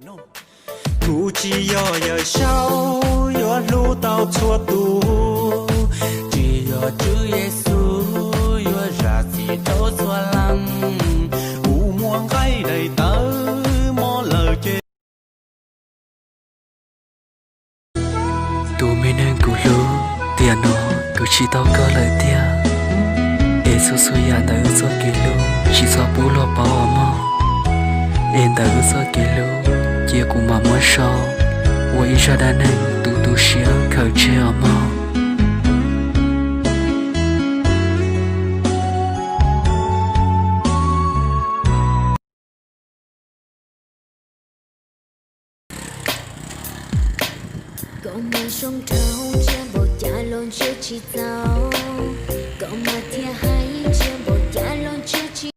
Kuv tsis yog Yawm Saub yuav hlub tau txhua tus, tsis yog Tswv Yexus yuav zam txim rau txhua leej. Kuv muaj nqaij daim tawv mob lawm ces tus me neeg kuv hlub, tiam no kuv tsis tau koj lawm tiag. Es txhua txhua yam ntawm wb txoj kev hlub tsis txhob pub luag paub os mog. Es ntawm wb txoj kev hlub cia kuv mam muab so ua ib zaj dab neeg tu tu siab khaws tseg os mog. Koj mas zoo rau ntsia npaum cas los ntsia tsis txaus, koj mas thiaj hais ntsia npaum cas los ntsia tsis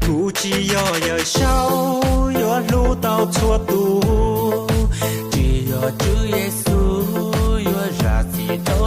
Kuv tsis yog Yawm Saub yuav hlub tau txhua tus, tsis yog Tswv Yexus yuav zam txim rau